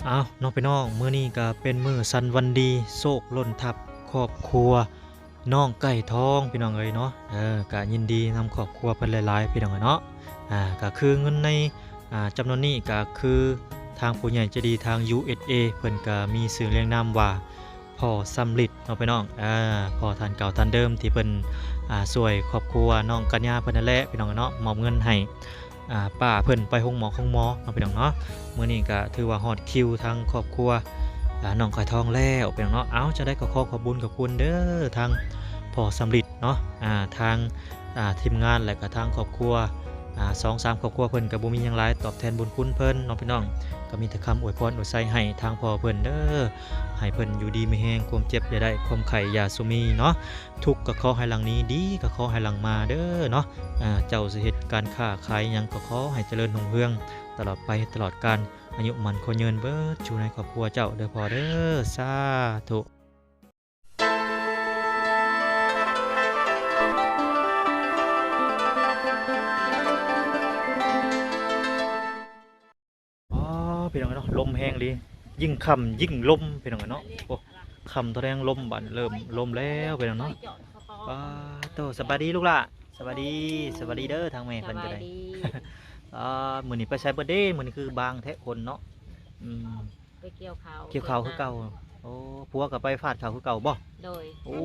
ອ້າວ ເນາະພີ່ນ້ອງ, ມື້ນີ້ກໍເປັນມື້ສັນວັນດີ ໂຊກລົ້ນທັບຄອບຄົວນ້ອງໄກ່ທອງ ພີ່ນ້ອງເອີຍເນາະ. ເອີ ກໍຍິນດີນຳຄອບຄົວເພິ່ນຫຼາຍໆ ພີ່ນ້ອງເອີຍເນາະ. ອ່າ ກໍຄືເງິນໃນ ອ່າ ຈຳນວນນີ້ ກໍຄືທາງຜູ້ໃຫຍ່ໃຈດີທາງ ຢູເອສເອ ເພິ່ນກໍມີຊື່ລຽງນາມວ່າ ພໍ່ສຳລິດເນາະພີ່ນ້ອງ. ເອີ ພໍ່ທ່ານເກົ່າທ່ານເດີມທີ່ເພິ່ນ ອ່າ ຊ່ວຍຄອບຄົວນ້ອງກັນຍາເພິ່ນນັ້ນແຫຼະ ພີ່ນ້ອງເນາະ, ມອບເງິນໃຫ້ ອ່າ ປ້າເພິ່ນໄປໂຮງໝໍໂຮງໝໍເນາະ ພີ່ນ້ອງເນາະ. ມື້ນີ້ກໍຖືວ່າຮອດຄິວທາງຄອບຄົວ ອ່າ ນ້ອງໄກ່ທອງແລ້ວ ພີ່ນ້ອງເນາະ. ເອົາ ຈັ່ງໃດກໍຂໍຂອບບຸນຂອບຄຸນເດີ ທາງພໍ່ສຳລິດເນາະ, ອ່າ ທາງ ອ່າ ທີມງານ ແລະກະທາງຄອບຄົວ ອ່າ ສອງສາມຄອບຄົວເພິ່ນກໍບໍ່ມີຫຍັງຫຼາຍຕອບແທນບຸນຄຸນເພິ່ນເນາະ ພີ່ນ້ອງ. ກໍມີແຕ່ຄຳອວຍພອນອວຍໄຊໃຫ້ທາງພໍ່ເພິ່ນເດີ ໃຫ້ເພິ່ນຢູ່ດີມີແຮງ ຄວາມເຈັບຢ່າໄດ້ ຄວາມໄຂ້ຢ່າສຸມີເນາະ. ທຸກກໍຂໍໃຫ້ຫຼັງໜີ ດີກໍຂໍໃຫ້ຫຼັງມາເດີເນາະ. ອ່າ ເຈົ້າຊິເຮັດການຄ້າຂາຍຫຍັງກໍຂໍໃຫ້ຈະເລີນຮຸ່ງເຮືອງຕະຫຼອດໄປຕະຫຼອດການ ອາຍຸໝັ້ນຂອຍເຍີນເບີດຢູ່ໃນຄອບຄົວເຈົ້າເດີພໍ່ເດີ ສາທຸ. ອໍ ພີ່ນ້ອງເນາະ ລົມແຮງດີ ຍິ່ງຄ່ຳຍິ່ງລົມ ພີ່ນ້ອງເນາະ. ໂອ້ ຄ່ຳເທົ່າໃດລົມ ບາດເລີ່ມລົມແລ້ວ ພີ່ນ້ອງເນາະ. ປາໂຕ ສະບາຍດີລູກຫຼ້າ ສະບາຍດີ ສະບາຍດີເດີ ທາງແມ່ເພິ່ນກໍໄດ້. ສະບາຍດີ. ອ່າ ມື້ນີ້ໄປໃສເບິດເດ ມື້ນີ້ຄືບາງແທ້ຄົນເນາະ. ອືມ ໄປກ່ຽວເຂົ້າ ກ່ຽວເຂົ້າຄືເກົ່າ. ໂອ້ ຜົວກໍໄປຟາດເຂົ້າຄືເກົ່າບໍ່? ໂດຍ. ໂອ້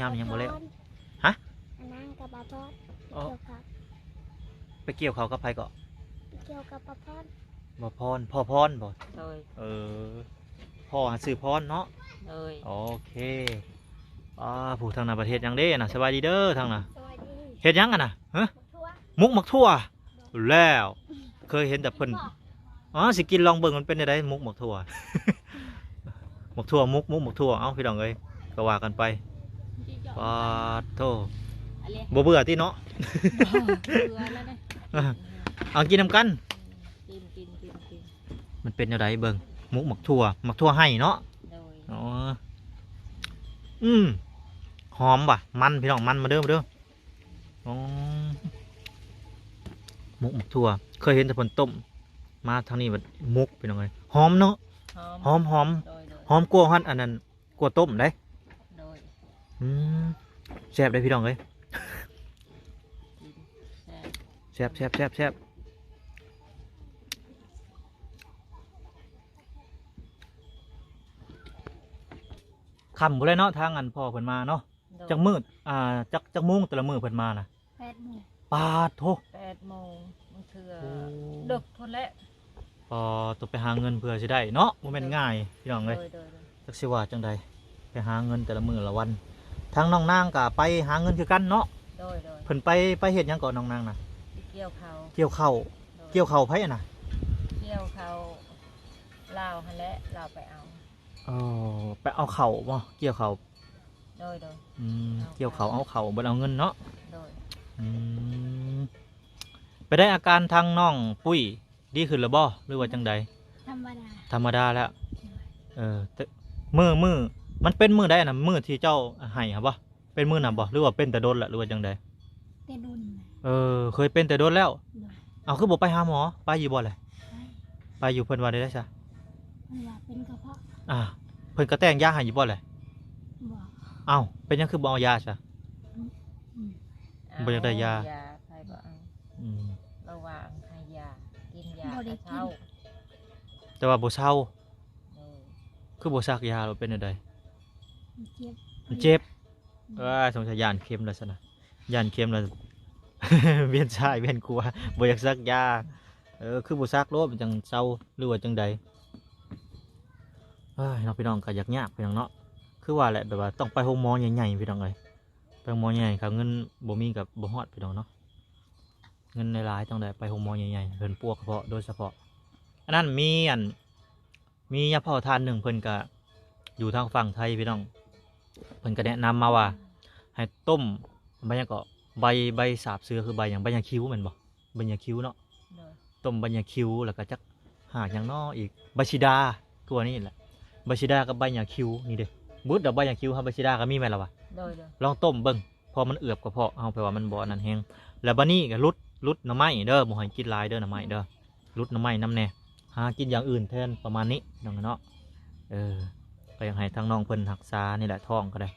ຍາມນີ້ຍັງບໍ່ແລ້ວ. ຮະ? ອານາງກັບອາພອນ ເອີ ກ່ຽວເຂົ້າ. ໄປກ່ຽວເຂົ້າກັບໃຜເກາະ? ໄປກ່ຽວກັບອາພອນ. ບໍ່ພອນ ພໍ່ພອນບໍ່? ໂດຍ. ເອີ ພໍ່ຊື່ພອນເນາະ? ໂດຍ. ໂອເຄ. ອ່າ ຜູ້ທາງໜ້າປະເທດຫຍັງເດ້ນະ? ສະບາຍດີເດີທາງໜ້າ. ສະບາຍດີ. ເຮັດຫຍັງຫັ້ນນະ? ຮະ? ໝົກຖົ່ວ. ໝົກຖົ່ວ. ແລ້ວ ເຄີຍເຫັນແຕ່ເພິ່ນ ອໍ ຊິກິນລອງເບິ່ງມັນເປັນຈັ່ງໃດ ໝົກໝາກຖົ່ວ. ໝາກຖົ່ວ ໝົກ ໝົກໝາກຖົ່ວ. ເອົ້າ ພີ່ນ້ອງເອີຍ ກໍວ່າກັນໄປ. ປາດໂທ ບໍ່ເບື່ອຕິເນາະ? ບໍ່ເບື່ອແລ້ວເດ້. ເອົາ ກິນນຳກັນ. ກິນ ກິນ ກິນ ກິນ. ມັນເປັນແນວໃດເບິ່ງ ໝົກໝາກຖົ່ວ ໝາກຖົ່ວໄຮ່ເນາະ? ໂດຍ. ອໍ ອືມ ຫອມວ່າ ມັນ ພີ່ນ້ອງ ມັນ. ມາເດີ ມາເດີ. ອໍ ໝົກໝາກຖົ່ວ ເຄີຍເຫັນແຕ່ເພິ່ນຕົ້ມ ມາທາງນີ້ບັດໝົກ ພີ່ນ້ອງເອີຍ. ຫອມເນາະ? ຫອມ ຫອມ ຫອມ. ໂດຍ ໂດຍ. ຫອມກວ່າຫັ້ນ ອັນນັ້ນ ກວ່າຕົ້ມເດ້. ໂດຍ. ອືມ ແຊບເດ້ພີ່ນ້ອງເອີຍ. ກິນ ແຊບ ແຊບ ແຊບ ແຊບ ແຊບ. ຄ່ຳພຸ້ນແຫຼະເນາະ ທາງອັນພໍ່ເພິ່ນມາເນາະ. ໂດຍ. ຈັກມື້ ອ່າ ຈັກ ຈັກໂມງແຕ່ລະມື້ເພິ່ນມານະ? ແປດໂມງ. ປາດໂທ ແປດໂມງ ບາງເທື່ອ ໂອ້ ເດິກພຸ້ນແຫຼະ. ອໍ ຕ້ອງໄປຫາເງິນເພື່ອຊິໄດ້ເນາະ ບໍ່ແມ່ນງ່າຍ ໂດຍ ພີ່ນ້ອງເອີຍ. ໂດຍ ໂດຍ ໂດຍ. ຈັກຊິວ່າຈັ່ງໃດ ໄປຫາເງິນແຕ່ລະມື້ລະວັນ. ທາງນ້ອງນາງກໍໄປຫາເງິນຄືກັນເນາະ? ໂດຍ ໂດຍ. ເພິ່ນໄປ ໄປເຮັດຫຍັງເກາະ ນ້ອງນາງນະ? ໄປກ່ຽວເຂົ້າ. ກ່ຽວເຂົ້າ. ໂດຍ. ກ່ຽວເຂົ້າໃຜຫັ້ນນະ? ກ່ຽວເຂົ້າລາວຫັ້ນແຫຼະ ລາວໄປເອົາ. ອໍ ໄປເອົາເຂົ້າບໍ່? ກ່ຽວເຂົ້າ. ໂດຍ ໂດຍ. ອືມ ເອົາ ກ່ຽວເຂົ້າເອົາເຂົ້າ ບໍ່ໄດ້ເອົາເງິນເນາະ? ໂດຍ. ອືມ ໄປໄດ້ອາການທາງນ້ອງປຸ້ຍດີຂຶ້ນແລ້ວບໍ່ ຫຼືວ່າຈັ່ງໃດ? ທຳມະດາ ທຳມະດາແລ້ວ. ໂດຍ. ເອີ ແຕ່ມື້ ມື້ ມັນເປັນມື້ໃດນະ ມື້ທີ່ເຈົ້າໄຫ້ຫັ້ນບໍ່? ເປັນມື້ນັ້ນບໍ່ ຫຼືວ່າເປັນແຕ່ດົນລະ ຫຼືວ່າຈັ່ງໃດ? ແຕ່ດົນ. ເອີ ເຄີຍເປັນແຕ່ດົນແລ້ວ. ໂດຍ. ເອົາ ຄືບໍ່ໄປຫາໝໍ? ໄປຢູ່ບໍ່ແຫຼະ? ໄປ ໄປຢູ່. ເພິ່ນວ່າແນວໃດຊະ? ເພິ່ນວ່າເປັນກະເພາະ. ອ່າ ເພິ່ນກະແຕ່ງຢາໃຫ້ຢູ່ບໍ່ແຫຼະ? ບໍ່. ເອົ້າ ເປັນຫຍັງຄືບໍ່ເອົາຢາຊະ? ອືມ ບໍ່ຢາກໄດ້ຢາ. ເອົາຢາໃຜກໍເອົາ. ອືມ ລະຫວ່າງໃຫ້ຢາ ກິນຢາ ບໍ່ໄດ້ກິນ ກໍເຊົາ ແຕ່ວ່າບໍ່ເຊົາ. ໂດຍ. ຄືບໍ່ສັກຢາ ຫຼືເປັນແນວໃດ? ມັນເຈັບ ມັນເຈັບ. ອືມ ເອີຍ ສົງໄສຢ້ານເຂັມລະຊັ້ນນະ ຢ້ານເຂັມລະ ວຽນຊ້າຍວຽນຂວາ ບໍ່ຢາກສັກຢາ. ເອີ ຄືບໍ່ສັກໂລດ ມັນຈັ່ງເຊົາ ຫຼືວ່າຈັ່ງໃດ? ເອີຍ ເນາະ ພີ່ນ້ອງ ກໍຢາກຍາກ ພີ່ນ້ອງເນາະ. ຄືວ່າແຫຼະ ແບບວ່າຕ້ອງໄປໂຮງໝໍໃຫຍ່ໆ ພີ່ນ້ອງເອີຍ. ໄປໂຮງໝໍໃຫຍ່ໆ ເຂົາເງິນບໍ່ມີກໍບໍ່ຮອດ ພີ່ນ້ອງເນາະ. ເງິນຫຼາຍໆ ຕ້ອງໄດ້ໄປໂຮງໝໍໃຫຍ່ໆ ເພິ່ນປົວກະເພາະໂດຍສະເພາະ. ອັນນັ້ນມີ ອັນ ມີຍາພໍ່ທ່ານໜຶ່ງ ເພິ່ນກະຢູ່ທາງຝັ່ງໄທ ພີ່ນ້ອງ. ເພິ່ນກະແນະນຳມາວ່າ ໃຫ້ຕົ້ມ ໃບຫຍັງເກາະ ໃບ ໃບສາບເສືອ ຄືໃບຫຍັງ ໃບຫຍ້າຄິວແມ່ນບໍ່? ໃບຫຍ້າຄິວເນາະ. ໂດຍ. ຕົ້ມໃບຫຍ້າຄິວ ແລ້ວກະຈັກຫາກຫຍັງເນາະອີກ ໃບສີດາ ຄືວ່ານີ້ແຫຼະ. ໃບສີດາກັບໃບຫຍ້າຄິວນີ້ເດ້ ເບິດດອກ. ໃບຫຍ້າຄິວຫາໃບສີດາກໍມີແມ່ນລະວະ? ໂດຍ ໂດຍ. ລອງຕົ້ມເບິ່ງ ເພາະມັນເອືອບກະເພາະເຮົາ ແປວ່າມັນບໍ່ອັນນັ້ນແຮງ. ແລ້ວບາດນີ້ກໍຫຼຸດ ຫຼຸດໜໍ່ໄມ້ເດີ ບໍ່ໃຫ້ກິນຫຼາຍເດີໜໍ່ໄມ້ເດີ ຫຼຸດໜໍ່ໄມ້ນຳແດ່. ຫາກິນຢ່າງອື່ນແທນປະມານນີ້ ນ້ອງເນາະ. ເອີ ກໍຢາກໃຫ້ທາງນ້ອງເພິ່ນຮັກສານີ້ແຫຼະ ທ້ອງກໍໄດ້.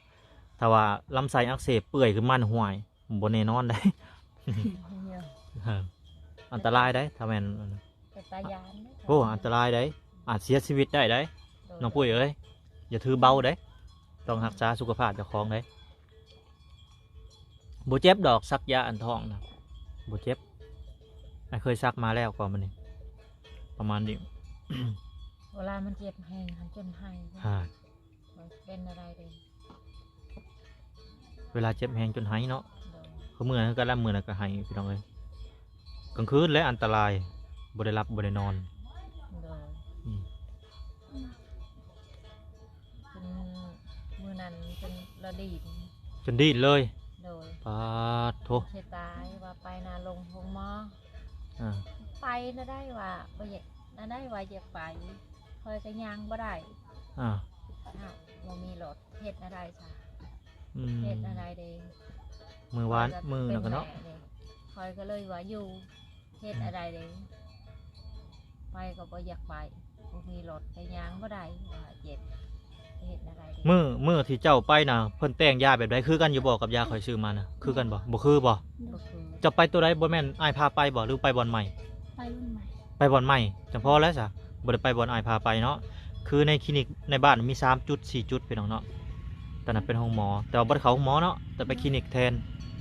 ຖ້າວ່າລຳໄສ້ອັກເສບເປື່ອຍຂຶ້ນມາ ຫ້ວຍ ບໍ່ແນ່ນອນໄດ໋. ເອີ ອັນຕະລາຍໄດ໋ ຖ້າແມ່ນ ເປັນຕາຢ້ານເດ້. ໂອ້ ອັນຕະລາຍໄດ໋ ອາດເສຍຊີວິດໄດ້ໄດ໋. ໂດຍ ນ້ອງປຸ້ຍເອີຍ ຢ່າຖືເບົາໄດ໋, ຕ້ອງຮັກສາສຸຂະພາບເຈົ້າຂອງໄດ໋. ບໍ່ເຈັບດອກ ສັກຢາອັນທ້ອງນະ ບໍ່ເຈັບ. ອ້າຍເຄີຍສັກມາແລ້ວກ່ອນ ມັນນີ້ປະມານນີ້. ເວລາມັນເຈັບແຮງ ມັນຈົນໄຫ້ ຫາ ເປັນອະໄລເດ້ ເວລາເຈັບແຮງຈົນໄຫ້ເນາະ. ໂດຍ ຄືເມື່ອຍຄືກັນລະ ມື້ໃດກໍໄຫ້ ພີ່ນ້ອງເອີຍ. ກາງຄືນແຫຼະອັນຕະລາຍ ບໍ່ໄດ້ຫຼັບບໍ່ໄດ້ນອນ. ໂດຍ ອືມ ຈົນມື້ນັ້ນຈົນລະດີດ ຈົນດີດເລີຍ. ໂດຍ ປາດໂທ ຊິຕາຍວ່າໄປນະ ລົງໂຮງໝໍ. ອ່າ ໄປນະໄດ້ວ່າບໍ່ຢາກ ນະໄດ້ວ່າຢາກໄປ ຂ້ອຍກໍຍ່າງບໍ່ໄດ້. ອ່າ ອ້າວ ບໍ່ມີລົດ ເຮັດແນວໃດຊະ? ອືມ ເຮັດແນວໃດເດ? ມື້ວານ ຂ້ອຍກໍ ມື້ນັ້ນກໍເນາະ ເປັນແມ່ເດ້ ຂ້ອຍກໍເລີຍວ່າຢູ່ ເຮັດແນວໃດເດ? ໄປກໍບໍ່ຢາກໄປ ບໍ່ມີລົດ ໄປຍ່າງບໍ່ໄດ້ ວ່າເຈັບ ເຮັດແນວໃດເດ? ມື້ ມື້ທີ່ເຈົ້າໄປນະ ເພິ່ນແຕ່ງຢາແບບໃດ? ຄືກັນຢູ່ບໍ່ກັບຢາຂ້ອຍຊື້ມານະ? ຄືກັນບໍ່? ບໍ່ຄືບໍ່? ບໍ່ຄື. ເຈົ້າໄປໂຕໃດ? ບໍ່ແມ່ນອ້າຍພາໄປບໍ່ ຫຼືໄປບ່ອນໃໝ່? ໄປບ່ອນໃໝ່ ໄປບ່ອນໃໝ່ ຈັ່ງພໍແລ້ວຊະ ບໍ່ໄດ້ໄປບ່ອນອ້າຍພາໄປເນາະ. ຄືໃນຄລີນິກໃນບ້ານມີສາມຈຸດ ສີ່ຈຸດ ພີ່ນ້ອງເນາະ. ຕອນນັ້ນເປັນໂຮງໝໍ ແຕ່ວ່າບໍ່ໄດ້ເຂົ້າໂຮງໝໍເນາະ ແຕ່ໄປຄລີນິກແທນ.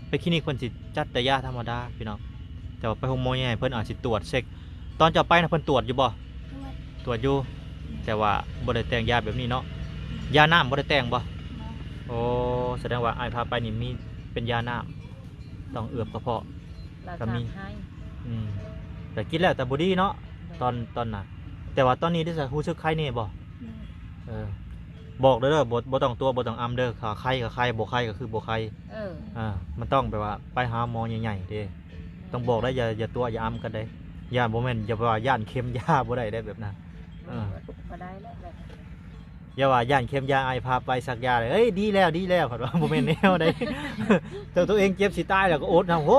ໄປຄລີນິກເພິ່ນຊິຈັດແຕ່ຢາທຳມະດາ ພີ່ນ້ອງ ແຕ່ວ່າໄປໂຮງໝໍໃຫຍ່ ເພິ່ນອາດຊິຕວດເຊັກ. ຕອນເຈົ້າໄປນະ ເພິ່ນຕວດຢູ່ບໍ່? ຕວດ ຕວດຢູ່ ແຕ່ວ່າບໍ່ໄດ້ແຕ່ງຢາແບບນີ້ເນາະ. ຢານ້ຳບໍ່ໄດ້ແຕ່ງບໍ່? ບໍ່. ໂອ້ ສະແດງວ່າອ້າຍພາໄປນີ້ມີເປັນຢານ້ຳ ຕ້ອງເອືອບກະເພາະ ລະ ກໍມີ ຈັດໃຫ້. ອືມ ແຕ່ກິນແລ້ວແຕ່ບໍ່ດີເນາະ. ໂດຍ ຕອນ ຕອນນັ້ນ ແຕ່ວ່າຕອນນີ້ໄດ້ສະ ຮູ້ສຶກໄຄແດ່ບໍ່? ໂດຍ ເອີ ບອກເດີ ບໍ່ ບໍ່ຕ້ອງຕົວະ ບໍ່ຕ້ອງອຳເດີ ຖ້າໄຄກໍໄຄ ບໍ່ໄຄກໍຄືບໍ່ໄຄ. ເອີ ອ່າ ມັນຕ້ອງແບບວ່າໄປຫາໝໍໃຫຍ່ໆເດ້. ຕ້ອງບອກໄດ້ ຢ່າ ຢ່າຕົວະ ຢ່າອຳກັນເດ້. ຢ້ານ ບໍ່ແມ່ນ ຢ່າໄປວ່າຢ້ານເຂັມຢາ ບໍ່ໄດ້ເດ້ແບບນັ້ນ. ເອີ ບໍ່ໄດ້ແລ້ວແບບ ຢ່າວ່າຢ້ານເຂັມຢາ ອ້າຍພາໄປສັກຢາເລີຍ ເອີຍ ດີແລ້ວ ດີແລ້ວ ເພິ່ນວ່າ ບໍ່ແມ່ນແນວໃດ. ເຈົ້າ ຕົວເອງເຈັບຊິຕາຍແລ້ວກໍອົດນຳ ໂຫ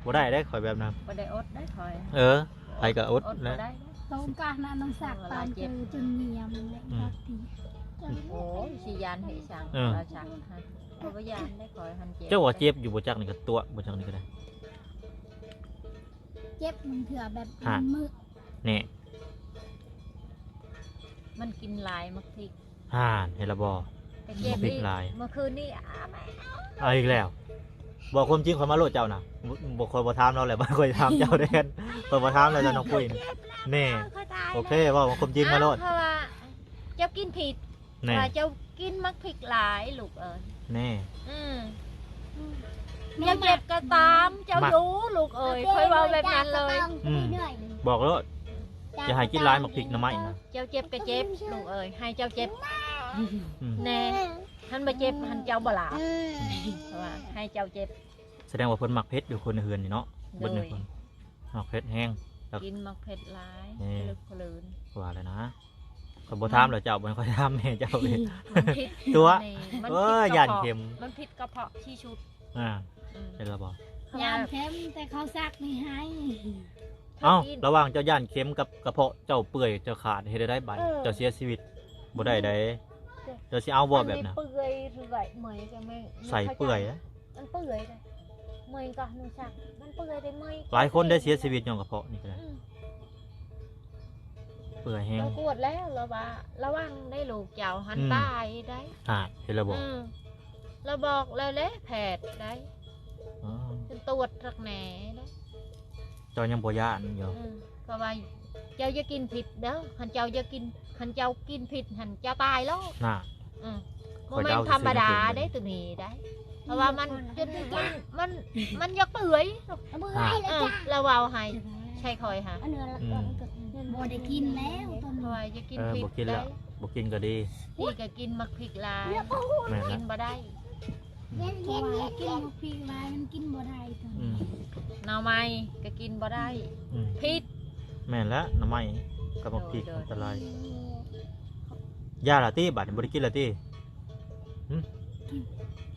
ບໍ່ໄດ້ເດ້ ຂ້ອຍແບບນັ້ນ ບໍ່ໄດ້ອົດໄດ້ຂ້ອຍ. ເອີ ໃຜກໍອົດ ອົດບໍ່ໄດ້. ສົງການນະ ນ້ອງສັກປານຄືຈົນງຽມເລີຍ. ອືມ ໂອ້ຍ ຊິຢ້ານເຮັດຫຍັງ ເອີ ລາວສັກ ກໍບໍ່ຢ້ານໄດ້ ຂ້ອຍຫັ້ນເຈັບ. ເຈົ້າວ່າເຈັບຢູ່ບໍ່ຈັກນີ້ ກໍຕົວະບໍ່ຈັກນີ້ກໍໄດ້. ເຈັບບາງເທື່ອແບບ ຫາ ມື້ ແນ່ ມັນກິນຫຼາຍໝາກພິກ. ຫານ ເຫັນລະບໍ່? ໄປເກັບອີກ ໝາກພິກຫຼາຍ ມື້ຄືນນີ້ ອ້າ ແມ່ ເອົາອີກແລ້ວ. ບອກຄວາມຈິງຂ້ອຍມາໂລດເຈົ້ານະ. ບໍ່ ບໍ່ ຂ້ອຍບໍ່ຖາມລາວແລ້ວ ຂ້ອຍຖາມເຈົ້າແທນ. ຂ້ອຍບໍ່ຖາມແລ້ວ ນ້ອງປຸ້ຍ. ແນ່ ໂອເຄ ເວົ້າຄວາມຈິງມາໂລດ. ເພາະວ່າເຈົ້າກິນຜິດ ແນ່ ວ່າເຈົ້າກິນໝາກພິກຫຼາຍລູກເອີຍ. ແນ່ ອືມ ເຈົ້າເຈັບກໍຕາມ ເຈົ້າຢູ່ລູກເອີຍ ຂ້ອຍເວົ້າແບບນັ້ນເລີຍ. ອືມ ບອກໂລດ ຢ່າໃຫ້ກິນຫຼາຍໝາກພິກໜໍ່ໄມ້ນະ. ເຈົ້າເຈັບກໍເຈັບລູກເອີຍ ໃຫ້ເຈົ້າເຈັບ. ອືມ ແນ່ ຄັນບໍ່ເຈັບຫັ້ນເຈົ້າບໍ່ຫຼາບ. ອືມ ເພາະວ່າໃຫ້ເຈົ້າເຈັບ. ສະແດງວ່າເພິ່ນມັກເຜັດຢູ່ຄົນໃນເຮືອນນີ້ເນາະ. ໂດຍ ເບິດໃນຄົນ ໝາກເຜັດແຮງ ກິນໝາກເຜັດຫຼາຍ ນີ້ ເລິກເລີນ ວ່າແລ້ວນະ. ຂ້ອຍບໍ່ຖາມແລ້ວເຈົ້າ ບໍ່ຄ່ອຍຖາມແມ່ເຈົ້າເດ້. ຕົວະ ເອີ ຢ້ານເຂັມ ມັນຜິດກະເພາະທີ່ສຸດ. ອ່າ ອືມ ເຫັນລະບໍ່? ຢ້ານເຂັມ ແຕ່ເຂົາສັກນີ້ໃຫ້. ເອົ້າ ລະຫວ່າງເຈົ້າຢ້ານເຂັມກັບກະເພາະເຈົ້າເປື່ອຍ ເຈົ້າຂາດ ເຮັດໃດບາດ ເອີ ເຈົ້າເສຍຊີວິດ ບໍ່ໄດ້ໃດ. ເຈົ້າຊິເອົາບໍ່ແບບນັ້ນ? ເປື່ອຍ ເປື່ອຍ ເມື່ອຍກໍແມ່ນ ໃສ່ເປື່ອຍ ມັນເປື່ອຍເດ້ ເມື່ອຍກໍໜູສັກ ມັນເປື່ອຍໄດ້ ເມື່ອຍ. ຫຼາຍຄົນໄດ້ເສຍຊີວິດຍ້ອນກະເພາະນີ້ກໍໄດ້. ອືມ ເປື່ອຍແຮງ ລາວກວດແລ້ວ ລາວວ່າລະວັງໄດ້ລູກເຈົ້າຫັ້ນ ອືມ ຕາຍໄດ໋. ຫາ ເຫັນລະບໍ່? ອືມ ລາວບອກແລ້ວແຫຼະແພດໄດ໋. ອໍ ເພິ່ນຕວດຄັກແນ່ເດ້. ເຈົ້າຍັງບໍ່ຢ້ານຢູ່. ອືມ ເພາະວ່າເຈົ້າຢ່າກິນຜິດເດີ ຄັນເຈົ້າຢ່າກິນ ຄັນເຈົ້າກິນຜິດຫັ້ນເຈົ້າຕາຍໂລດນະ. ອືມ ບໍ່ແມ່ນທຳມະດາເດ້ໂຕນີ້ໄດ໋ ເພາະວ່າມັນຈົນ ມັນ ມັນ ມັນຢາກເປື່ອຍ. ເປື່ອຍ ເອີ ລາວເວົ້າໃຫ້ໃສ່ຂ້ອຍຫາ. ອືມ ບໍ່ໄດ້ກິນແລ້ວໂຕນີ້ ເພາະວ່າຢ່າກິນ ເອີ ຜິດ ບໍ່ກິນແລ້ວ ໄດ໋. ບໍ່ກິນກໍດີ. ນີ້ກໍກິນໝາກພິກຫຼາຍ ແມ່ນ ກິນບໍ່ໄດ້. ອືມ ເພາະວ່າກິນໝາກພິກຫຼາຍມັນກິນບໍ່ໄດ້ໂຕນີ້. ອືມ ໜໍ່ໄມ້ກໍກິນບໍ່ໄດ້. ອືມ ຜິດ. ແມ່ນແລ້ວ ໜໍ່ໄມ້ກັບໝາກພິກ ໂດຍ ໂດຍ ອັນຕະລາຍ. ຢາລະຕິ ບາດນີ້ບໍ່ໄດ້ກິນລະຕິ? ຫຶ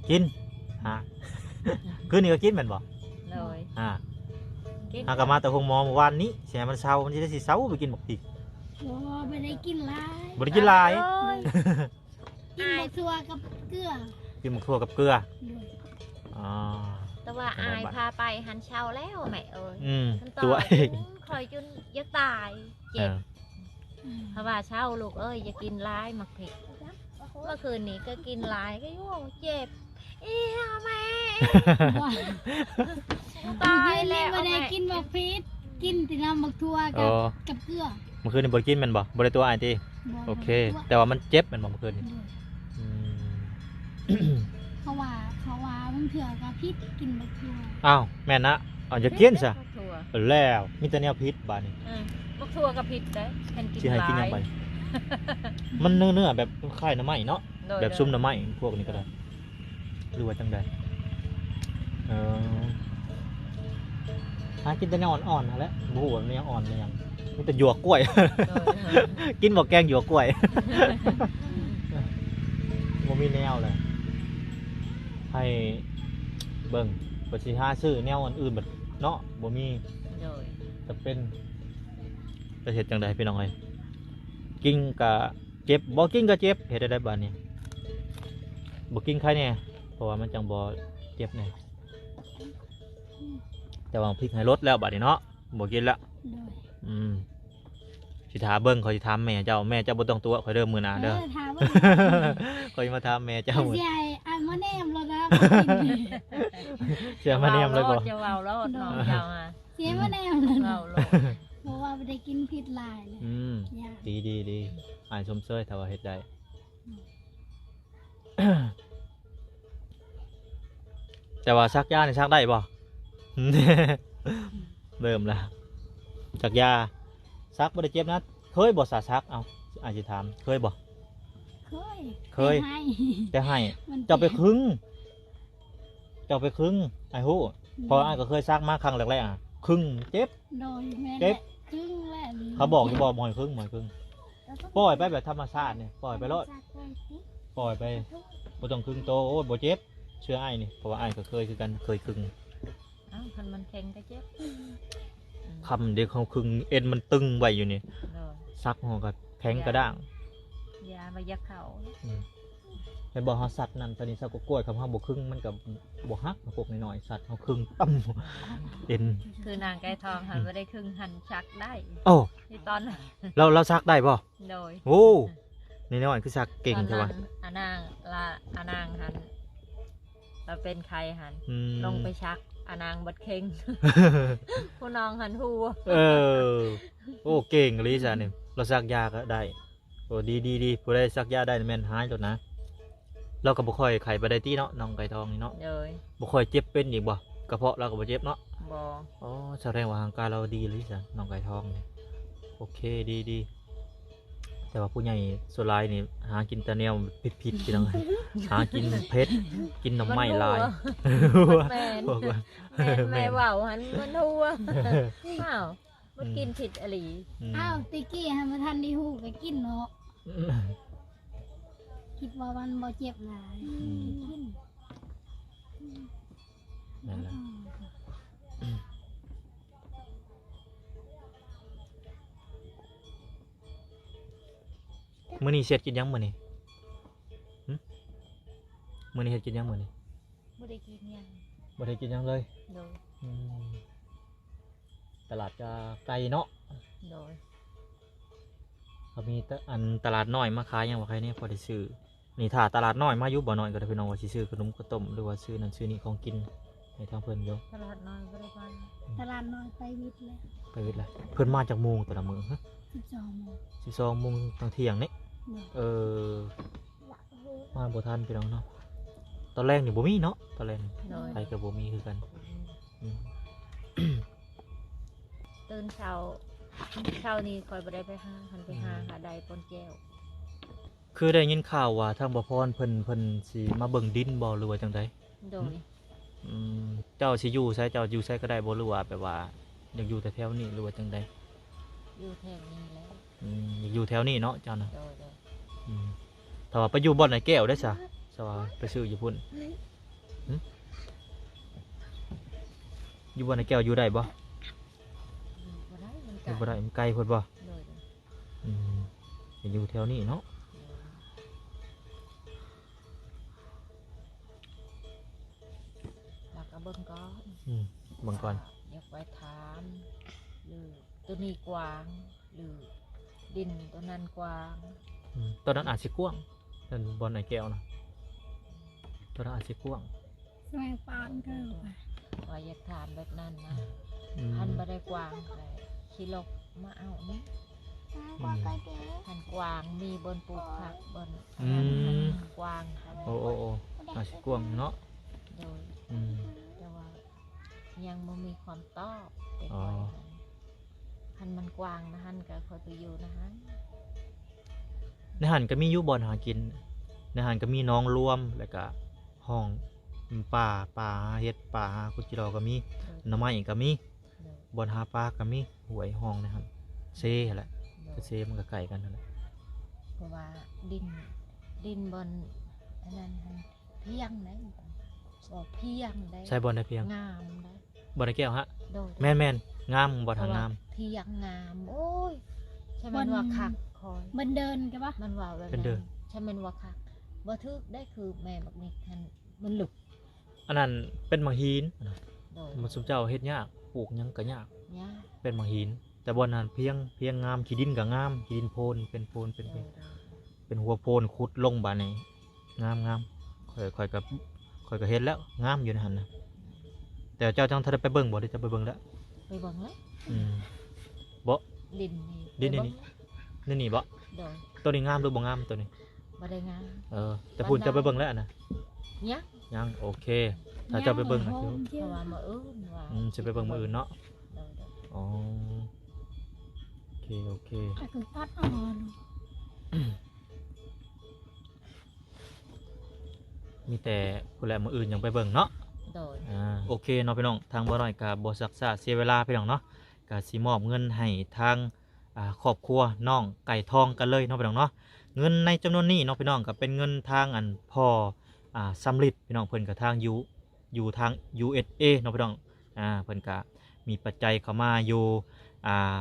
ກິນ ຫາ ຄືນນີ້ກໍກິນແມ່ນບໍ່? ໂດຍ ຫາ ກິນ ຫາກໍມາແຕ່ໂຮງໝໍມື້ວານນີ້ ຊິໃຫ້ມັນເຊົາ ມັນຊິໄດ້ຊິເຊົາໄປກິນໝາກພິກ. ບໍ່ ບໍ່ໄດ້ກິນຫຼາຍ ບໍ່ໄດ້ກິນຫຼາຍ ໂອ້ຍ ກິນບັກຖົ່ວກັບເກືອ ກິນບັກຖົ່ວກັບເກືອ ໂດຍ ອໍ ແຕ່ວ່າອ້າຍພາໄປຫັ້ນເຊົາແລ້ວແມ່ເອີຍ ອືມ ຕົວະ ຂ້ອຍຈົນຢາກຕາຍ ເຈັບ ເອີ ເພາະວ່າເຊົາລູກເອີຍ ຢ່າກິນຫຼາຍໝາກພິກ ເມື່ອຄືນນີ້ກໍກິນຫຼາຍ ກໍຢູ່ເຈັບ ອີຫຍັງແມ່ ຕາຍແລ້ວ ມື້ຄືນນີ້ບໍ່ໄດ້ກິນໝາກພິກ ກິນແຕ່ນ້ຳບັກຖົ່ວກັບ ອໍ ກັບເກືອ ມື້ຄືນນີ້ບໍ່ໄດ້ກິນແມ່ນບໍ່? ບໍ່ໄດ້ຕົວະອ້າຍຕິ? ບໍ່ ໂອເຄ ບໍ່ໄດ້ຕົວະ ແຕ່ວ່າມັນເຈັບແມ່ນບໍ່ມື້ຄືນນີ້? ໂດຍ ອືມ ເພາະວ່າ ເພາະວ່າບາງເທື່ອກໍພິດກິນບັກຖົ່ວ ອ້າວ ແມ່ນນະ ເອົາ ຢ່າກິນຊະ ບັກຖົ່ວ ແລ້ວ ມີແຕ່ແນວພິດບາດນີ້ ເອີ ບັກຖົ່ວກໍພິດໄດ໋ ຄັນກິນ ຊິໃຫ້ກິນຫຍັງບາດນີ້? ມັນເນື້ອໆ ແບບຄ້າຍໜໍ່ໄມ້ເນາະ ໂດຍ ແບບຊຸມໜໍ່ໄມ້ ໂດຍ ພວກນີ້ກໍໄດ້ ຫຼືວ່າຈັ່ງໃດ? ເອີ ຫາກິນແຕ່ແນວອ່ອນໆຫັ້ນແຫຼະ ບໍ່ຮູ້ວ່າແນວອ່ອນແນວຫຍັງ ມີແຕ່ຫຍວກກ້ວຍ ໂດຍ ກິນໝາກແກງຫຍວກກ້ວຍ ບໍ່ມີແນວແຫຼະ ໃຫ້ເບິ່ງ ວ່າຊິຫາຊື້ແນວອັນອື່ນບັດເນາະ ບໍ່ມີ ໂດຍ ຈຳເປັນ ຈະເຮັດຈັ່ງໃດພີ່ນ້ອງເອີຍ ກິນກະເຈັບ ບໍ່ກິນກະເຈັບ ເຮັດແນວໃດບາດນີ້? ບໍ່ກິນໄຄແດ່ ເພາະວ່າມັນຈັ່ງບໍ່ເຈັບແດ່ ແຕ່ວ່າພິກໃຫ້ລົດແລ້ວບາດນີ້ເນາະ ບໍ່ກິນລະ ໂດຍ ອືມ ຊິຖ້າເບິ່ງ ຂ້ອຍຊິຖາມແມ່ເຈົ້າ ແມ່ເຈົ້າບໍ່ຕ້ອງຕົວະຂ້ອຍເດີມື້ໜ້າເດີ ເອີ ຖ້າເບິ່ງ ຂ້ອຍຊິມາຖາມແມ່ເຈົ້າ ຊິໃຫ້ອັນມາແນມໂລດນະ ຊິເອົາມາແນມເລີຍບໍ່? ເວົ້າໂລດ ຈະເວົ້າໂລດ ໂດຍ ນ້ອງເຈົ້າຫະ ຊິໃຫ້ມາແນມໂລດ ເວົ້າໂລດ ເພາະວ່າບໍ່ໄດ້ກິນພິດຫຼາຍແລ້ວ ອືມ ຢ້ານ ດີໆໆ ອ້າຍຊົມເຊີຍຖ້າວ່າເຮັດໄດ້ ແຕ່ວ່າສັກຢານີ້ສັກໄດ້ບໍ່? ເລີ່ມລະ ສັກຢາ ສັກບໍ່ໄດ້ເຈັບນະ ເຄີຍບໍ່ສະສັກ? ເອົ້າ ອ້າຍຊິຖາມ ເຄີຍບໍ່? ເຄີຍ ເຄີຍ ແຕ່ໃຫ້ ແຕ່ໃຫ້ ມັນເຈັບ ເຈົ້າໄປຄຶງ ເຈົ້າໄປຄຶງ ອ້າຍຮູ້ ອືມ ເພາະອ້າຍກໍເຄີຍສັກມາຄັ້ງແລກໆ ຄຶງເຈັບ ໂດຍ ແມ່ນ ເຈັບ ແຫຼະ ຄຶງແຫຼະ ເຂົາບອກຢູ່ບໍ່ ບໍ່ໃຫ້ຄຶງ ບໍ່ໃຫ້ຄຶງ ປ່ອຍໄປແບບທຳມະຊາດນີ້ ປ່ອຍໄປໂລດ ປ່ອຍໄປ ບໍ່ຕ້ອງຄຶງໂຕ ໂອ້ຍ ບໍ່ເຈັບ ເຊື່ອອ້າຍນີ້ ເພາະວ່າອ້າຍກໍເຄີຍຄືກັນ ເຄີຍຄຶງ ເອົ້າ ຄັນມັນແຂງກໍເຈັບ ອືມ ຄຳເດ ເຮົາຄຶງເອັນມັນຕຶງໄວ້ຢູ່ນີ້ ໂດຍ ສັກເຮົາກໍແຂງກະດ້າງ ຢາ ຢາບໍ່ຢາກເຂົ້າ ອືມ ແມ່ນບໍ່ ເຮົາສັດນັ້ນ ຕອນນີ້ສັກກະກ້ວຍ ຄັນເຮົາບໍ່ຄຶງ ມັນກໍບໍ່ຫັກ ພວກນ້ອຍໆ ສັດເຮົາຄຶງ ຕຳ ເອັນ ຄືນາງໄກ່ທອງຫັ້ນ ອືມ ບໍ່ໄດ້ຄຶງຫັ້ນ ສັກໄດ້ ໂອ້ ທີ່ຕອນ ລາວ ລາວສັກໄດ້ບໍ່? ໂດຍ ໂອ້ ນ້ອຍໆ ຄືສັກເກັ່ງແທ້ວະ ຕອນນັ້ນ ອານາງລະ ອານາງຫັ້ນ ລາວເປັນໄຂ້ຫັ້ນ ອືມ ລົງໄປສັກ ອານາງບັດເຄັ່ງ ຜູ້ນ້ອງຫັ້ນຮູ້ ເອີ ໂອ້ ເກັ່ງອີ່ຫຼີຊະນີ້ ລາວສັກຢາກໍໄດ້ ໂອ້ ດີໆໆ ຜູ້ໃດສັກຢາໄດ້ແມ່ນຫາຍໂລດນະ ລາວກໍບໍ່ຄ່ອຍໄຂ້ປານໃດຕິເນາະ ນ້ອງໄກ່ທອງນີ້ເນາະ ໂດຍ ບໍ່ຄ່ອຍເຈັບເປັນອີກບໍ່? ກະເພາະລາວກໍບໍ່ເຈັບເນາະ ບໍ່ ອໍ ສະແດງວ່າຮ່າງກາຍລາວດີອີ່ຫຼີຊະ ນ້ອງໄກ່ທອງນີ້ ໂອເຄ ດີໆ ແຕ່ວ່າຜູ້ໃຫຍ່ສ່ວນຫຼາຍນີ້ຫາກິນແຕ່ແນວຜິດໆ ພີ່ນ້ອງ ຫາກິນເຜັດ ກິນໜໍ່ໄມ້ຫຼາຍ ມັນຮົ່ວ ແມ່ນ ພວກ ແມ່ນ ແມ່ນ ແມ່ເວົ້າຫັ້ນມັນຮົ່ວ ອ້າວ ມັນກິນຜິດອີ່ຫຼີ ອືມ ອ້າວ ແຕ່ກີ້ຫັ້ນບໍ່ທັນໄດ້ຮູ້ກໍກິນເນາະ ອືມ ຄິດວ່າມັນບໍ່ເຈັບຫຼາຍ ອືມ ກິນ ນັ້ນແຫຼະ ມື້ນີ້ຊິເຮັດກິນຫຍັງມື້ນີ້? ຫຶ? ມື້ນີ້ເຮັດກິນຫຍັງມື້ນີ້? ບໍ່ໄດ້ກິນຫຍັງ ບໍ່ໄດ້ກິນຫຍັງເລີຍ ໂດຍ ອືມ ຕະຫຼາດກະໄກເນາະ ໂດຍ ກໍມີແຕ່ອັນຕະຫຼາດນ້ອຍມາຂາຍຫຍັງບໍ່ ໃຄແນ່ພໍໄດ້ຊື້ ນີ້ຖ້າຕະຫຼາດນ້ອຍມາຢູ່ ບໍ່ນ້ອຍກໍໄດ້ ພີ່ນ້ອງ ວ່າຊິຊື້ຂະໜົມເຂົ້າຕົ້ມ ຫຼືວ່າຊື້ນັ້ນຊື້ນີ້ຂອງກິນໃຫ້ທາງເພິ່ນຢູ່ ຕະຫຼາດນ້ອຍບໍ່ໄດ້ໄປ ອືມ ຕະຫຼາດນ້ອຍໄປວິດແລ້ວ ໄປວິດແລ້ວ ເພິ່ນມາຈັກໂມງແຕ່ລະມື້ ຮະ ສິບສອງໂມງ ສິບສອງໂມງຕອນທ່ຽງນີ້ ໂດຍ ເອີ ມາບໍ່ທັນພີ່ນ້ອງເນາະ ຕອນແລງນີ້ບໍ່ມີເນາະ ຕອນແລງ ໂດຍ ໄປກໍບໍ່ມີຄືກັນ ອືມ ອືມ ຕື່ນເຊົ້າ ເຊົ້ານີ້ຂ້ອຍບໍ່ໄດ້ໄປຫາ ຄັນໄປຫາ ອືມ ຫາໄດ້ປ່ນແກ້ວ ຄືໄດ້ຍິນຂ່າວວ່າທາງບ່າວພອນເພິ່ນ ເພິ່ນຊິມາເບິ່ງດິນບໍ່ ຫຼືວ່າຈັ່ງໃດ? ໂດຍ ອືມ ເຈົ້າຊິຢູ່ໃສ ເຈົ້າຢູ່ໃສກໍໄດ້ບໍ່ ຫຼືວ່າແບບວ່າຢາກຢູ່ແຖວໆນີ້ ຫຼືວ່າຈັ່ງໃດ? ຢູ່ແຖວນີ້ແຫຼະ ອືມ ຢາກຢູ່ແຖວນີ້ເນາະເຈົ້ານະ ໂດຍໆ ອືມ ຖ້າວ່າໄປຢູ່ບ່ອນໄອ້ແກ້ວເດ້ຊະ ຊະວ່າໄປຊື້ຢູ່ພຸ້ນ ຫຶ? ຢູ່ບ່ອນໄອ້ແກ້ວຢູ່ໄດ້ບໍ່? ຢູ່ບໍ່ໄດ້ ມັນໄກ ຢູ່ບໍ່ໄດ້ ມັນໄກໂພດບໍ່? ໂດຍໆ ອືມ ຢູ່ແຖວນີ້ເນາະ. ແລ້ວກໍເບິ່ງກ່ອນ ອືມ ເບິ່ງກ່ອນ ຢາກໄປຖາມ ຫຼື ໂຕນີ້ກວ້າງ ຫຼື ດິນໂຕນັ້ນກວ້າງ. ອືມ ໂຕນັ້ນອາດຊິກວ້າງ ນັ້ນບ່ອນອ້າຍແກ້ວນະ ໂຕນັ້ນອາດຊິກວ້າງ. ສະໄໝປານເກີບ ວ່າຢາກຖາມແບບນັ້ນນະ. ອືມ ຄັນບໍ່ໄດ້ກວ້າງກໍຂີ່ລົດມາເອົານີ້. ອືມ ຄັນກວ້າງມີບ່ອນປູກຜັກ ບ່ອນ ອືມ ອັນນັ້ນ ຄັນກວ້າງ. ໂອ້ ໂອ້ ໂອ້ ອາດຊິກວ້າງເນາະ. ໂດຍ ອືມ ແຕ່ວ່າຍັງບໍ່ມີຄວາມຕອບແຕ່ ອໍ ຂ້ອຍຫັ້ນ. ຄັນມັນກວ້າງນະຫັ້ນ ກໍຂ້ອຍໄປຢູ່ນະຫັ້ນ. ໃນຫັ້ນກໍມີຢູ່ບ່ອນຫາກິນ ໃນຫັ້ນກໍມີໜອງລວມ ແລ້ວກໍຮ່ອງປ່າ ປ່າຫາເຫັດ ປ່າຫາຂຸດຈິລໍກໍມີ. ໂດຍ ໜໍ່ໄມ້ກໍມີ. ໂດຍ ບ່ອນຫາປາກໍມີ ຫ້ວຍຮ່ອງໃນຫັ້ນ ເຊຫັ້ນແຫຼະ. ໂດຍ ກໍເຊມັນກໍໃກ້ກັນຫັ້ນແຫຼະ ເພາະວ່າດິນ ດິນບ່ອນອັນນັ້ນຫັ້ນ ພຽງໄດ໋ ບໍ່ພຽງໄດ໋. ໃສ່ບ່ອນໃດພຽງ? ງາມໄດ໋ ບ່ອນໃດແກ້ວຫະ? ໂດຍ ແມ່ນໆ ງາມ ບ່ອນຫາງາມ ພຽງງາມ. ໂອ້ຍ ໃຊ່ແມ່ນວ່າຄັກ ຂ້ອຍ ມັນເດີນກະວ່າ ມັນວ່າແບບນັ້ນ ໃຊ່ແມ່ນວ່າຄັກ ບໍ່ຖືກໄດ້ ຄືແມ່ບັກນິກຫັ້ນ ມັນລຶກ. ອັນນັ້ນເປັນໝາກຫີນ. ໂດຍ ມັນ ຊຸມເຈົ້າເຮັດຍາກ ປູກຫຍັງກະຍາກ ຍາກ ເປັນໝາກຫີນ. ແຕ່ບ່ອນນັ້ນພຽງ ພຽງງາມ ຂີ້ດິນກະງາມ ຂີ້ດິນໂພນ ເປັນໂພນ ເປັນ ໂດຍ ເປັນ ໂດຍ ເປັນຫົວໂພນ ຂຸດລົງບາດນີ້ ງາມໆ. ຂ້ອຍ ຂ້ອຍກໍ ຂ້ອຍກໍເຫັນແລ້ວ ງາມຢູ່ໃນຫັ້ນນະ. ແຕ່ເຈົ້າຍັງທັນໄດ້ໄປເບິ່ງບໍ່ ຫຼືເຈົ້າໄປເບິ່ງແລ້ວ? ໄປເບິ່ງແລ້ວ. ອືມ ບໍ່ ດິນນີ້ ດິນນີ້ ໄປເບິ່ງແລ້ວ ໃນນີ້ບໍ່? ໂດຍ ໂຕນີ້ງາມຫຼືບໍ່ງາມໂຕນີ້? ບໍ່ໄດ້ງາມ. ເອີ ແຕ່ພຸ້ນເຈົ້າໄປເບິ່ງແລ້ວນະ? ຍັງ ຍັງ ໂອເຄ ຖ້າເຈົ້າໄປເບິ່ງ ເພາະວ່າມື້ອື່ນວ່າ ອືມ ຊິໄປເບິ່ງມື້ອື່ນເນາະ. ໂດຍໆ ອໍ ໂອເຄ ໂອເຄ ມີແຕ່ພຸ້ນແຫຼະ ມື້ອື່ນຍັງໄປເບິ່ງເນາະ. ໂດຍ ອ່າ ໂອເຄເນາະພີ່ນ້ອງ ທາງບໍ່ນ້ອຍກໍບໍ່ຊັກຊ້າເສຍເວລາພີ່ນ້ອງເນາະ ກໍຊິມອບເງິນໃຫ້ທາງ ອ່າ ຄອບຄົວນ້ອງໄກ່ທອງກັນເລີຍເນາະພີ່ນ້ອງເນາະ. ເງິນໃນຈຳນວນນີ້ເນາະພີ່ນ້ອງ ກໍເປັນເງິນທາງອັນພໍ່ ອ່າ ສຳລິດພີ່ນ້ອງ ເພິ່ນກໍທາງຢູ່ ຢູ່ທາງ ຢູເອັສເອ ເນາະພີ່ນ້ອງ. ອ່າ ເພິ່ນກະມີປັດໄຈເຂົ້າມາຢູ່ ອ່າ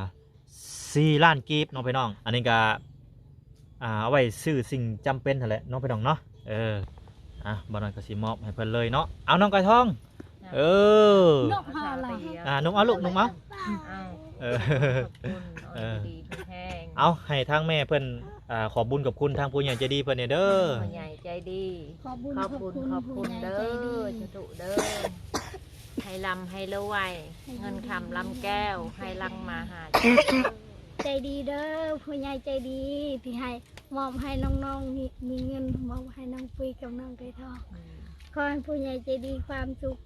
ສີ່ລ້ານກີບເນາະພີ່ນ້ອງ. ອັນນີ້ກະ ອ່າ ເອົາໄວ້ຊື້ສິ່ງຈຳເປັນຫັ້ນແຫຼະເນາະພີ່ນ້ອງເນາະ. ເອີ ອ່າ ບ່າວນ້ອຍກໍຊິມອບໃຫ້ເພິ່ນເລີຍເນາະ. ເອົາ ນ້ອງໄກ່ທອງ ເອີ ນົບເອົາລະ ອ່າ ນົບເອົາລູກ ນົບເອົາ. ເອົາ ເອີ ເອົາ ເອີ ຢູ່ດີມີແຮງ ເອົາ ໃຫ້ທາງແມ່ເພິ່ນ ອ່າ ຂອບບຸນຂອບຄຸນທາງຜູ້ໃຫຍ່ໃຈດີເພິ່ນແດ່ເດີ. ຜູ້ໃຫຍ່ໃຈດີ ຂອບບຸນຂອບຄຸນ ຂອບຄຸນເດີ ສາທຸເດີ ໃຫ້ລ່ຳໃຫ້ລວຍ ເງິນຄຳລຳແກ້ວ ໃຫ້ຫຼັ່ງມາຫາ ໃຈດີເດີ ຜູ້ໃຫຍ່ໃຈດີ ທີ່ໃຫ້ ມອບໃຫ້ນ້ອງໆ ມີ ມີເງິນ ມອບໃຫ້ນ້ອງປຸ້ຍກັບນ້ອງໄກ່ທອງ. ອືມ ຂໍໃຫ້ຜູ້ໃຫຍ່ໃຈດີ ຄວາມສຸກ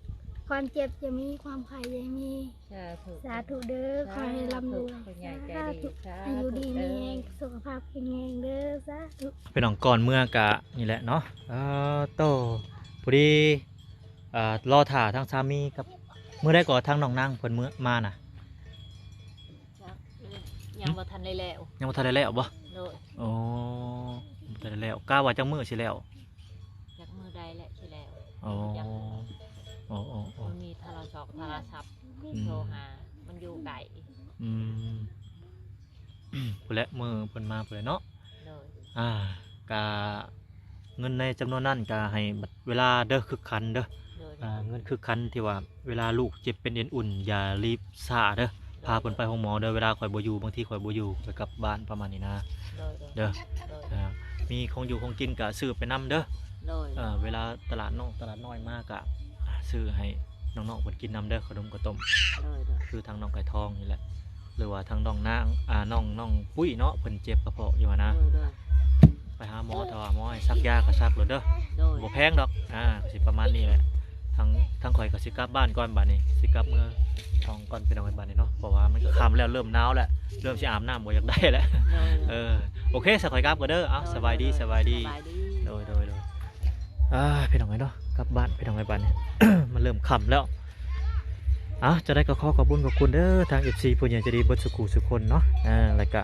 ຄວາມເຈັບຢ່າມີ ຄວາມໄຂ້ຢ່າມີ. ສາທຸ ສາທຸເດີ ສາທຸ ຂໍໃຫ້ລ່ຳລວຍ ຜູ້ໃຫຍ່ໃຈດີ ສາທຸ ສາທຸ ອາຍຸດີມີແຮງ ເດີ ສຸຂະພາບແຂງແຮງເດີ ສາທຸ. ພີ່ນ້ອງ ກ່ອນເມືອກະນີ້ແຫຼະເນາະ ເອີ ໂຕ ພໍດີ ເອີ ລໍຖ້າທາງສາມີກັບ ມື້ໃດກໍທາງນ້ອງນາງເພິ່ນເມືອມານະ? ຈັກ ຍັງບໍ່ທັນໄດ້ແລ້ວ ຍັງບໍ່ທັນໄດ້ແລ້ວບໍ່? ໂດຍ ໂອ້ ບໍ່ທັນໄດ້ແລ້ວ ກະວ່າຈັກມື້ຊິແລ້ວ? ຈັກມື້ໃດແຫຼະຊິແລ້ວ ອໍ ບໍ່ຈັກ ໂອ້ ໂອ້ ໂອ້ ມັນມີໂທລະສັບ ອືມ ໂທຫາ ມັນຢູ່ໄກ ອືມ ພຸ້ນແຫຼະ ມື້ເພິ່ນມາພຸ້ນແຫຼະເນາະ. ໂດຍ ອ່າ ກະເງິນໃນຈຳນວນນັ້ນກະໃຫ້ບັດເວລາເດີ ຄຶກຂັນເດີ ໂດຍ ອ່າ ເງິນຄຶກຂັນທີ່ວ່າເວລາລູກເຈັບເປັນເອັນອຸ່ນ ຢ່າລີບຊ້າເດີ ໂດຍ ພາເພິ່ນໄປໂຮງໝໍເດີ ເວລາຂ້ອຍບໍ່ຢູ່ ບາງທີຂ້ອຍບໍ່ຢູ່ ຂ້ອຍກັບບ້ານປະມານນີ້ນະ ໂດຍ ໂດຍ ເດີ ໂດຍ ອ່າ ມີຂອງຢູ່ຂອງກິນກະຊື້ໄປນຳເດີ ໂດຍ ເອີ ເວລາຕະຫຼາດນ້ອງຕະຫຼາດນ້ອຍມາກະ ອ່າ ຊື້ໃຫ້ນ້ອງໆເພິ່ນກິນນຳເດີ ເຂົ້າໜົມເຂົ້າຕົ້ມ ໂດຍ ໂດຍ ຄືທາງນ້ອງໄກ່ທອງນີ້ແຫຼະ ຫຼືວ່າທາງນ້ອງນາງ ອ່າ ນ້ອງ ນ້ອງປຸ້ຍເນາະ ເພິ່ນເຈັບກະເພາະຢູ່ຫັ້ນນະ ໂດຍ ໂດຍ ໄປຫາໝໍ ຖ້າວ່າໝໍໃຫ້ສັກຢາກະສັກໂລດເດີ ໂດຍ ບໍ່ແພງດອກ ອ່າ ກະຊິປະມານນີ້ແຫຼະ ທາງ ທາງຂ້ອຍກະຊິກັບບ້ານກ່ອນບາດນີ້ ຊິກັບເມືອຫ້ອງກ່ອນ ພີ່ນ້ອງເອີຍ ບາດນີ້ເນາະ ເພາະວ່າມັນກະຄ່ຳແລ້ວ ເລີ່ມໜາວແລ້ວ ເລີ່ມຊິອາບນ້ຳບໍ່ຢາກໄດ້ແລ້ວ ໂດຍ ເອີ ໂອເຄ ສະຂ້ອຍກັບກ່ອນເດີ ເອົາ ໂດຍ ສະບາຍດີ ໂດຍ ສະບາຍດີ ໂດຍ ໂດຍ ໂດຍ ໂດຍ ອ່າ ພີ່ນ້ອງເອີຍເນາະ ກັບບ້ານ ພີ່ນ້ອງເອີຍ ບາດນີ້ ມັນເລີ່ມຄ່ຳແລ້ວ ອ່າ ຈັ່ງໃດກໍຂໍຂອບບຸນຂອບຄຸນເດີ ທາງເອັຟຊີຜູ້ໃຫຍ່ໃຈດີເບິດສູ່ຄູ່ສູ່ຄົນເນາະ ເອີ ແລ້ວກະ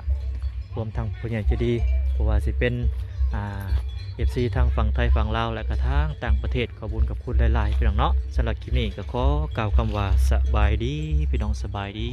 ລວມທັງຜູ້ໃຫຍ່ໃຈດີ ບໍ່ວ່າຊິເປັນ ອ່າ ເອັຟຊີທາງຝັ່ງໄທຝັ່ງລາວ ແລະກະທາງຕ່າງປະເທດ ຂອບບຸນຂອບຄຸນຫຼາຍໆ ພີ່ນ້ອງເນາະ. ສຳລັບຄລິບນີ້ກໍຂໍກ່າວຄຳວ່າ ສະບາຍດີ ພີ່ນ້ອງ ສະບາຍດີ.